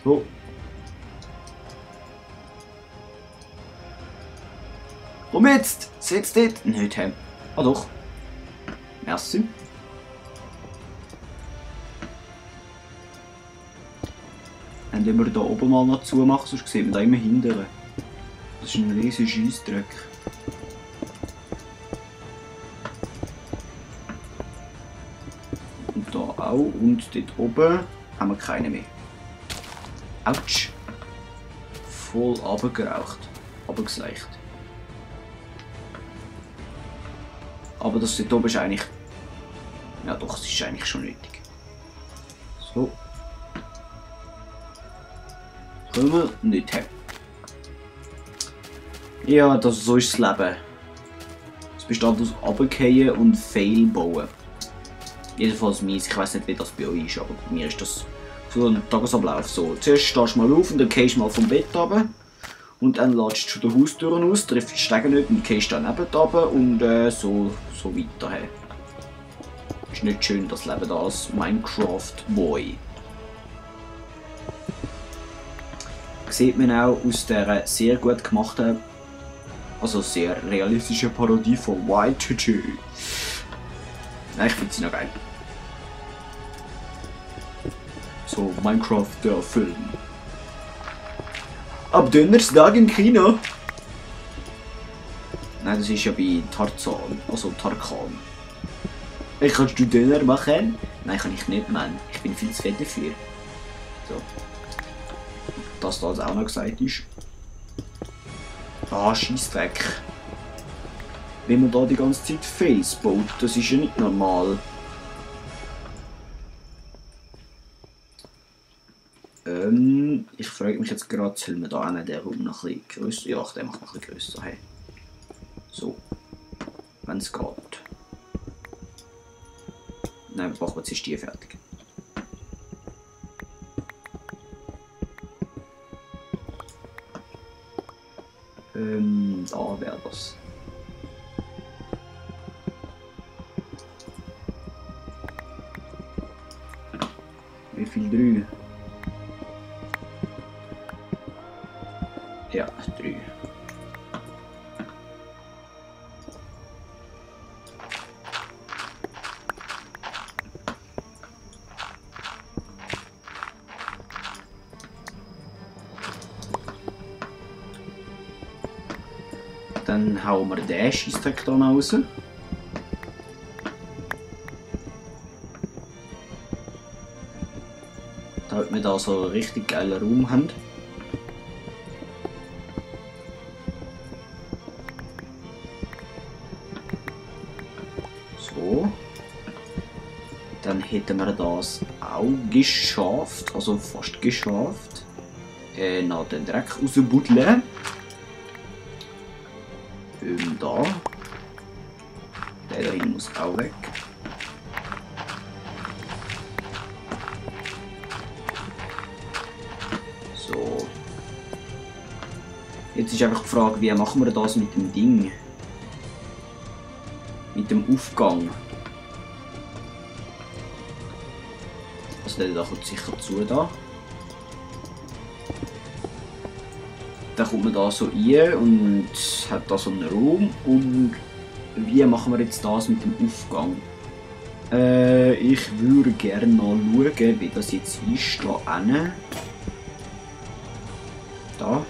So. Komm jetzt! Sitz dort! Nicht haben. Ah doch. Merci. Und wenn wir hier oben mal noch zumachen, sonst sieht man da immer hinten. Das ist ein riesiger Scheissdreck. Und da auch. Und dort oben haben wir keine mehr. Autsch! Voll runtergeraucht. Runtergesleicht. Aber das dort oben ist eigentlich... Ja doch, es ist eigentlich schon nötig. So. Können wir nicht haben. Ja, so ist das Leben. Es besteht aus Runterfallen und Fail bauen. Jedenfalls meins. Ich weiß nicht, wie das bei euch ist, aber bei mir ist das so ein Tagesablauf so. Zuerst stehst du mal auf und dann gehst du mal vom Bett runter. Und dann latschst du schon die Haustür aus, triffst die Stege nicht und gehst dann neben runter und so weiter. Ist nicht schön, das Leben da als Minecraft-Boy. Sieht man auch aus der sehr gut gemachten, also sehr realistischen Parodie von Y2J. Nein, ich finde sie noch geil. So, Minecraft der Film. Ab Donnerstag im Kino. Nein, das ist ja bei Tarzan, also Tarkan. Kannst du Döner machen? Nein, kann ich nicht, Mann. Ich bin viel zu fett dafür. So. Dass das auch noch gesagt ist. Ah, Scheissdreck. Wenn man da die ganze Zeit Face baut, das ist ja nicht normal. Ich frage mich jetzt gerade, soll man da den Raum noch ein bisschen grösser? Ja, den macht noch ein bisschen grösser. Hey. So. Wenn es geht. Nein, machen wir jetzt die fertig. Da wäre das. Wie viel? 3? Ja, 3. Dann hauen wir den Scheissdreck hier raus. Damit wir da so einen richtig geilen Raum haben. So. Dann hätten wir das auch geschafft, also fast geschafft. Noch den Dreck rausbuddeln. Da. Der da hinten muss auch weg. So. Jetzt ist einfach die Frage, wie machen wir das mit dem Ding? Mit dem Aufgang. Also der da kommt sicher zu da. Dann kommt man da so rein und hat da so einen Raum. Und wie machen wir jetzt das mit dem Aufgang? Ich würde gerne mal schauen, wie das jetzt ist. Da hinten. Da.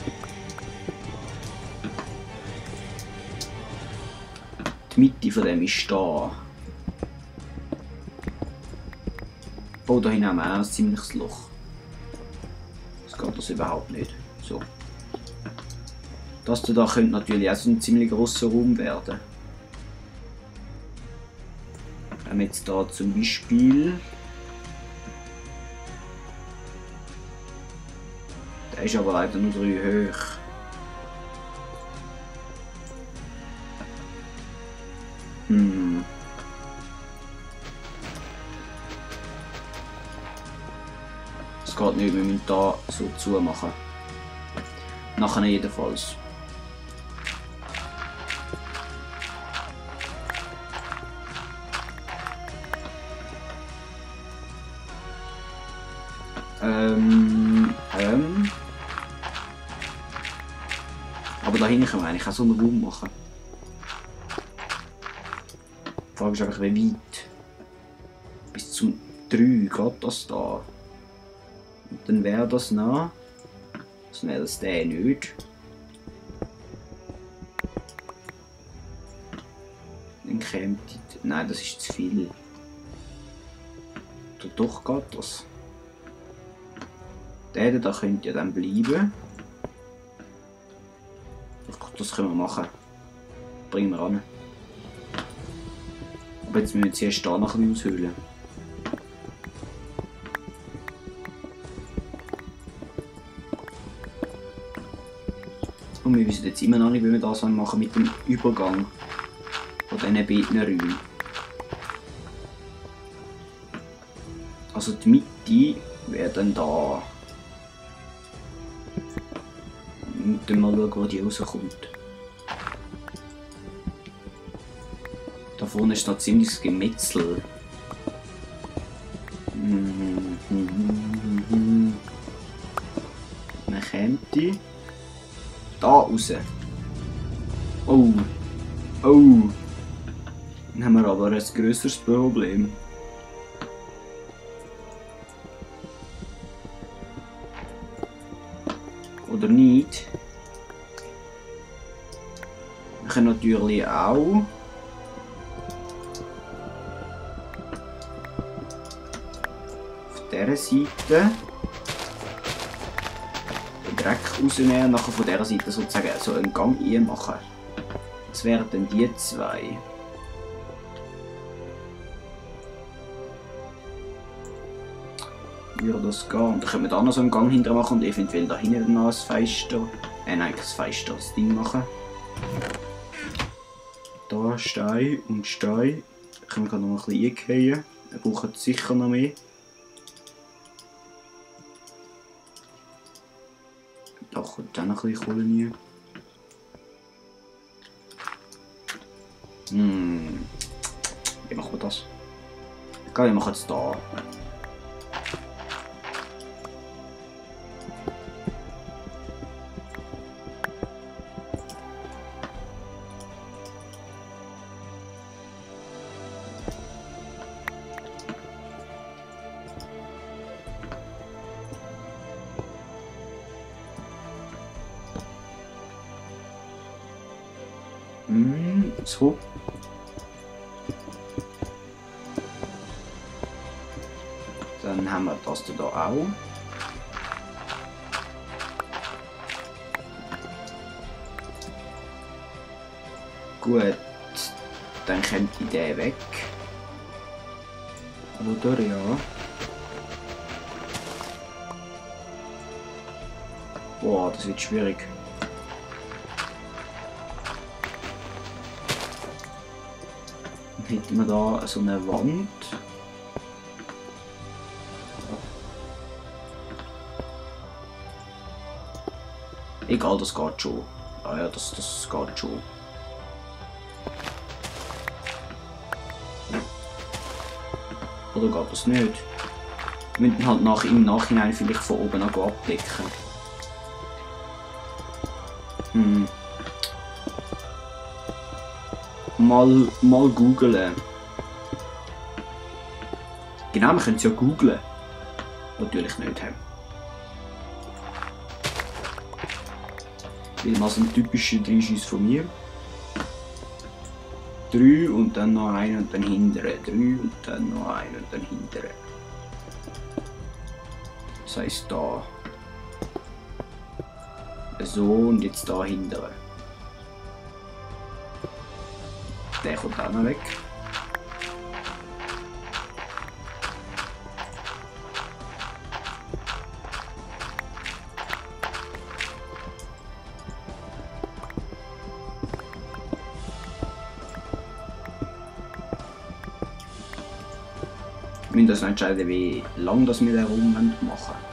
Die Mitte von dem ist da. Oh, da hinten haben wir auch ein ziemliches Loch. Das geht das überhaupt nicht. So. Das da könnte natürlich auch so ein ziemlich grosser Raum werden. Wenn wir jetzt da zum Beispiel... Der ist aber leider nur 3 hoch. Das geht nicht, wir müssen da so zumachen. Nachher jedenfalls. Aber da hinten können wir eigentlich auch so einen Raum machen. Die Frage ist einfach, wie weit. Bis zum 3 geht das da. Und dann wäre das noch. Dann wäre das der nicht. Dann käme die. Nein, das ist zu viel. Oder doch geht das. Der da könnte ja dann bleiben. Das können wir machen. Bringen wir an. Aber jetzt müssen wir zuerst da noch ein bisschen aushöhlen. Und wir wissen jetzt immer noch nicht, wie wir das machen mit dem Übergang von diesen beiden Räumen. Also die Mitte wäre dann da. Und dann mal schauen, wo die rauskommt. Da vorne ist noch ziemlich Gemetzel. Man könnte da raus. Oh. Oh. Dann haben wir aber ein grösseres Problem. Oder nicht? Wir können natürlich auch auf dieser Seite den Dreck rausnehmen und nachher von dieser Seite sozusagen so einen Gang machen. Das wären dann die zwei. Würde das gehen? Und dann können wir da noch so einen Gang hinter machen und eventuell da hinten noch ein Fenster. Nein, kein Fenster, das Ding machen. Da Stein und Stein. Da können wir noch ein bisschen eingehen. Wir brauchen sicher noch mehr. Da kommt dann noch ein bisschen Kohle rein. Wie machen wir das? Egal, wir machen es da. So. Dann haben wir das da auch. Gut, dann kommt der weg. Oder ja. Boah, das wird schwierig. Dann hätten wir da so eine Wand. Egal, das geht schon. Ah ja, das geht schon. Oder geht das nicht? Wir müssen halt im Nachhinein vielleicht von oben noch abdecken. Mal googlen. Genau, wir können es ja googlen. Natürlich nicht haben. Weil mal so ein typischer Dreischuss von mir. 3 und dann noch einen und dann hinterher. 3 und dann noch einen und dann hinterher. Das heisst da. So und jetzt da hinterher. Der kommt auch noch weg. Wir müssen uns noch entscheiden, wie lange wir den Raum machen wollen.